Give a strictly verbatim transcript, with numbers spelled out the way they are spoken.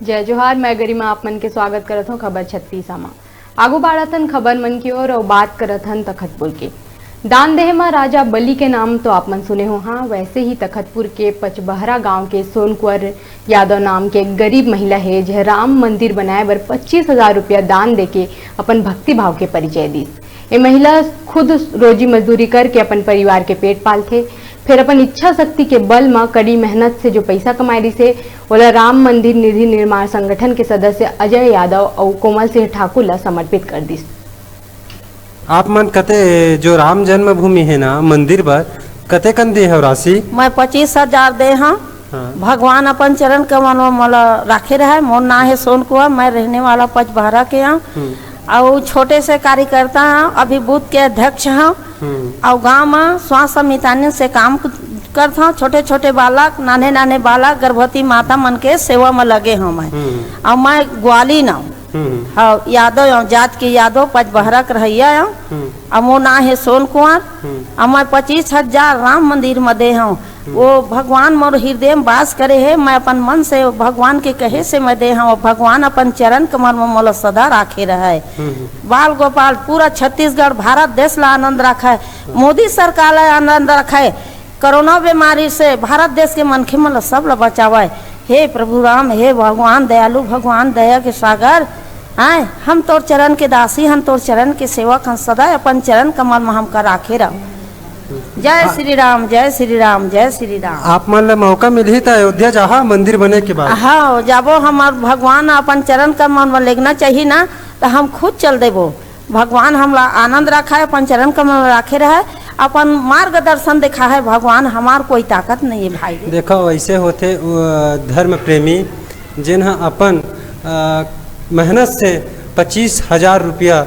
जय जोहार, मैं गरिमा आप मन के स्वागत करत हौं खबर छत्तीसा म। आगू बाढ़त हन खबर मन की ओर अउ बात करत हन तखतपुर के। दान देहे म राजा बलि के नाम तो आप मन सुने हो, हाँ, वैसे ही तखतपुर के पचबहरा गांव के सोनकुंवर यादव नाम के एक गरीब महिला हे, जेह राम मंदिर बनाए बर पच्चीस हजार रुपया दान देके अपन भक्ति भाव के परिचय दिस। ए महिला खुद रोजी मजदूरी करके अपन परिवार के पेट पालथे, फेर अपन इच्छा शक्ति के बल म कड़ी मेहनत से जो पइसा कमाए रिसे, ओला राम मंदिर निधि निर्माण संगठन के सदस्य अजय यादव अउ कोमल सिंह ठाकुर ला समर्पित कर दिस। आप मन कते, जो राम जन्मभूमि हे ना, मंदिर बर कतेकन दे हव राशि? मैं पच्चीस हजार दे हव। हाँ। भगवान अपन चरण कमल म मोला राखे रहय। मोर नाम हे सोनकुंवर, मैं रहने वाला पचबहरा के हव। हम्म। अउ छोटे से कार्यकर्ता हव, अभी बूथ के अध्यक्ष हव। हम्म। अउ गांव म स्वास्थ्य समितानिन से काम क-, करत हव। छोटे-छोटे बालक, नान्हे-नान्हे बालक, गर्भवती माता मन के सेवा म लगे हव मैं। हम्म। अउ मैं ग्वालिन हव। हम्म। हव, यादव हव, जात के यादव, पचबहरा के रहइया हव। हम्म। अउ मोर नाम हे सोनकुंवर। हम्म। अउ मैं पच्चीस हजार राम मंदिर म दे हव। हम्म। वो भगवान मोर हृदय म वास करे हे, मैं अपन मन से भगवान के कहे से मैं दे हव, भगवान अपन चरण कमल म मोला सदा राखे रहय। हम्म। बाल गोपाल पूरा छत्तीसगढ़ भारत देश ला आनंद राखय, मोदी सरकार ला आनंद राखय, कोरोना बीमारी से भारत देश के मनखे मन ला सब ला बचावय। हे प्रभु राम, हे भगवान दयालु, भगवान दया के सागर, आय, हम तोर चरण के दासी हन, तोर चरण के सेवक हन, सदा अपन चरण कमल म हमका राखे रह। जय हाँ। श्री राम, जय श्री राम, जय श्री राम। आप मन ला मौका मिलही त अयोध्या जाहा मंदिर बने के बाद? हाँ, जाबो, हमर भगवान अपन चरण कमल म लेगना चाही ना, त हम खुद चल देबो। भगवान हमला आनंद राखय, अपन चरण कमल म राखे रहय, अपन मार्गदर्शन देखाहय भगवान, हमार कोई ताकत नहीं है भाई। देखो, ऐसे होथे, अ, धर्म प्रेमी, जेन ह अपन, अ, मेहनत से पच्चीस हजार रुपया